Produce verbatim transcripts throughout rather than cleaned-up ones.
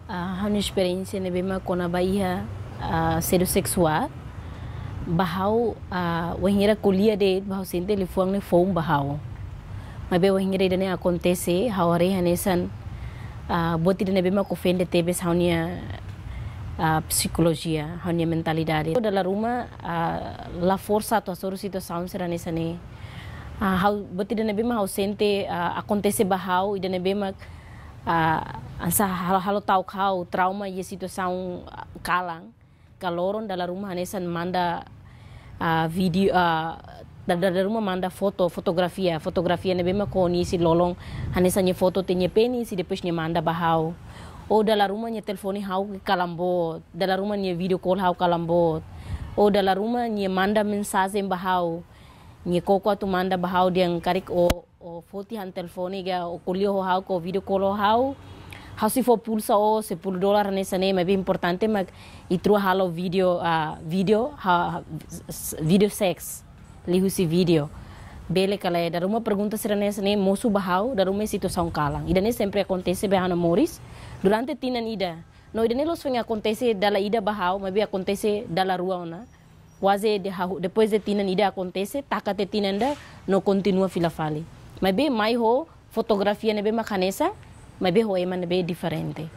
Ah, ha'u-nia esperiénsia ne'ebé mak kona-ba iha, ah, asédiu seksuál. Ba ha'u, ah, wainhira ko'alia de'it, ba ha'u sente liafuan ne'e foun ba ha'u. Maibé wainhira ida-ne'e akontese, ha'u haree hanesan, ah, buat ida ne'ebé mak ofende tebes ha'u-nia, ah, psikolojia, ha'u-nia mentalidade. Dala ruma, ah, la forsa atu hasoru situasaun sira hanesan ne'e. Ah, ha'u, buat ida ne'ebé mak ha'u sente, ah, akontese ba ha'u, ida ne'ebé mak, ah, hanesan halo, halo ta'uk ha'u trauma iha situasaun, ah, kalan, ka loron dala ruma hanesan manda, ah, vídeo, ah, da-, da-, dala ruma manda foto, fotografia, fotografia ne'ebé mak ho nia isin-lolon, hanesan nia foto tiha nia penis, i depois nia manda ba ha'u. Ou dala ruma nia telefone ha'u kalan boot, dala ruma nia video call ha'u kalan boot. Ou dala ruma nia manda mensajen ba ha'u. Nia koko atu manda ba ha'u dehan karik ó, ó foti han telefone ka ó ko'alia ho ha'u ka ó video call ho ha'u. Ha'u sei fó pulsa ó sepuluh dolar hanesan ne'e, maibé importante mak ita rua halo video, ah, video, ha, ha, s-, s-, video sex. Liuhusi video. Bele ka lae, dala ruma pergunta sira hanesan ne'e mosu ba ha'u, dala ruma iha situasaun kalan. Ida-ne'e sempre akontese ba ha'u-nia moris durante tinan ida. No ida-ne'e la'ós foin akontese dala ida ba ha'u, maibé akontese dala rua ona. Kuaze de ha'u, depois de tinan ida akontese, taka tiha tinan ida, no kontinua fila fali. Maibé mai ho fotografia ne'ebé mak hanesan, maibé ho ema ne'ebé diferente.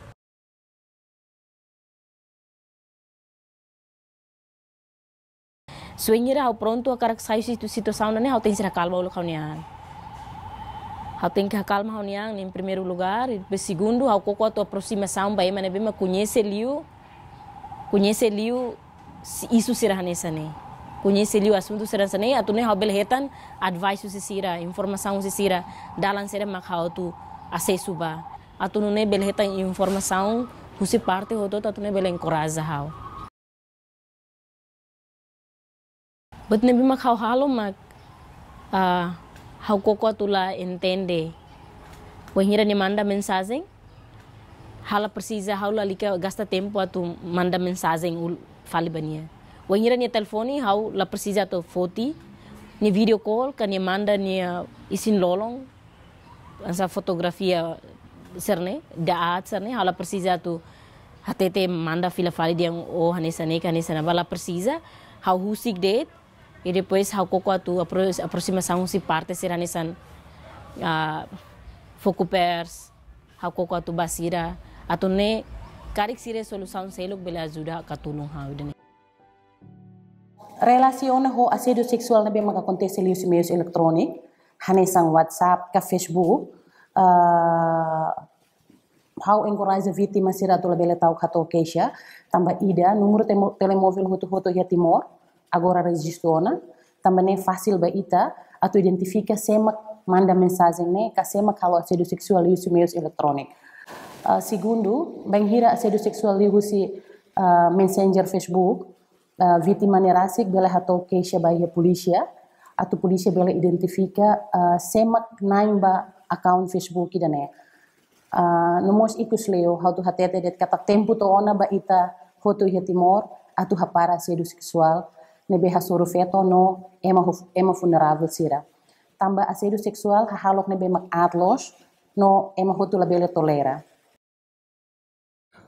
Se wainhira ha'u prontu hakarak sai situ-, situasaun ne'e, ha'u tenke sei akalma uluk ha'u-nia an. Ha'u tenke akalma ha'u-nia an, em primeiro lugar, i depois segundu, ha'u koko atu aprosimasaun ba ema ne'ebé mak koñese liu, koñese liu si-, isu sira hanesan ne'e. Koñese liu asuntu sira hanesan ne'e, atu nune'e ha'u bele hetan advice husi sira, informasaun husi sira, dalan saida mak ha'u atu asesu ba. Atu nune'e bele hetan informasaun husi parte hotu-hotu, atu nune'e bele enkoraja ha'u. Buat ne'ebé mak ha'u halo mak, ah, ha'u koko atu la entende. Wainhira nia manda mensajen, ha'u la presiza, ha'u lalika gasta tempu atu manda mensajen ul-, fali ba nia. Wainhira nia telefone, ha'u la presiza atu foti, nia video call, ka nia manda nia isin-lolon, hanesan fotografia sira-ne'e, da'a sira-ne'e, ha'u la presiza atu hatete manda fila fali dehan ó hanesan ne'e ka hanesan ne'ebá, la presiza, ha'u husik de'it, i depois ha'u koko atu apro-, aprosimasaun husi parte sira hanesan, ah, Fokupers, ha'u koko atu ba sira, atu nune'e karik sira solusaun seluk bele ajuda ka tulun ha'u ida-ne'e. Relasiona ho asédiu seksuál ne'ebé maka akontese liuhusi meius eletróniku, hanesan WhatsApp ka Facebook, ah, ha'u enkoraja vítima sira atu labele ta'uk hato'o keixa, tanba ida, númeru temo-, telemóvel hotu-hotu iha Timor, agora rejistu ona, tanba ne'e fasil ba ita atu identifika sé mak manda mensajen ne'e, ka sé mak halo asédiu seksuál liuhusi meius eletróniku. Ah, segundu, bainhira asédiu seksuál liuhusi, ah, Messenger Facebook, ah, vítima ne'e rasik bele hato'o keixa ba iha polísia, atu polísia bele identifika, ah, sé mak na'in ba account Facebook ida-ne'e. Ah, no mós ikus liu, ha'u atu hatete de'it katak tempu to'o ona ba ita hotu iha Timor, atu hapara asédiu seksuál ne'ebé hasoru feto no ema hu-, ema vulneravel sira. Tanba asédiu seksuál hahalok ne'ebé mak aat loos, no ema hotu labele tolera.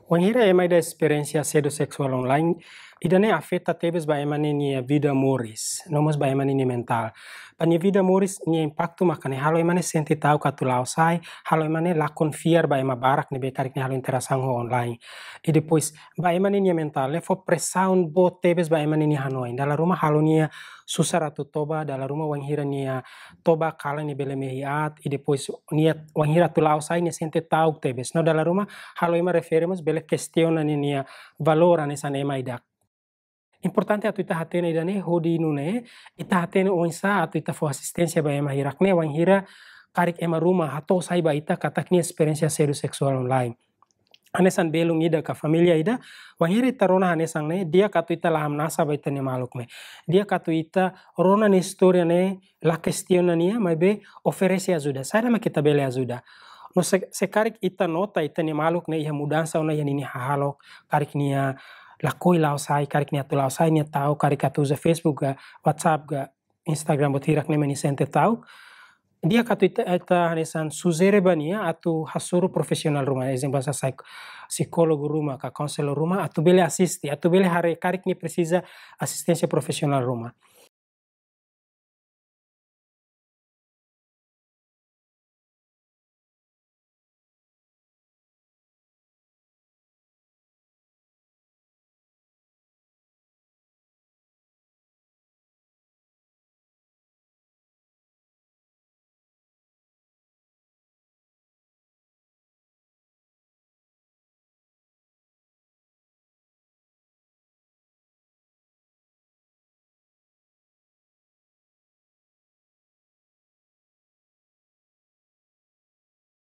Wainhira ema ida esperiénsia asédiu seksuál online, ida-ne'e afeta tebes ba ema ne'e nia vida moris, no mós ba ema ne'e nia mentál. Ba nia vida moris, nia impaktu maka ne'e halo ema ne'e sente ta'uk atu la'o sai, halo ema ne'e lakon fiar ba ema barak ne'ebé karik nia halo interasaun ho online. I depois, ba ema ne'e nia mentál, ne'e fó presaun boot tebes ba ema ne'e nia hanoin. Dala ruma halo nia susar atu toba, dala ruma wainhira nia toba kalan nia bele mehi aat, i depois nia wainhira atu la'o sai nia sente ta'uk tebes. No dala ruma halo ema refere mós bele kestiona nia, nia valór hanesan ema ida. Importante atu ita hatene ida-ne'e hodi nune'e, ita hatene oinsá atu ita fó asisténsia ba ema hirak-ne'e, wainhira karik ema ruma hato'o sai ba ita katak nia esperiénsia asédiu seksuál online. Hanesan belun ida ka família ida, wainhira ita rona hanesan ne'e, di'ak atu ita la hamnasa ba ita-nia maluk ne'e. Di'ak atu ita rona nia istória ne'e, la kestiona nia, maibé oferese ajuda. Saida mak ita bele ajuda. No se, se karik ita nota ita-nia maluk ne'e iha mudansa ona iha ninia hahalok, karik nia lakohi la'o sai, karik nia atu la'o sai, nia ta'uk, karik atu uza Facebook ka, WhatsApp ka, Instagram buat hirak-ne'e mak nia sente ta'uk. di'ak atu ita, ita hanesan sujere ba nia atu hasoru profisionál ruma, ezemplu hanesan psik-, psikólogu ruma ka konselór ruma atu bele asiste, atu bele haree karik nia presiza asisténsia profisionál ruma.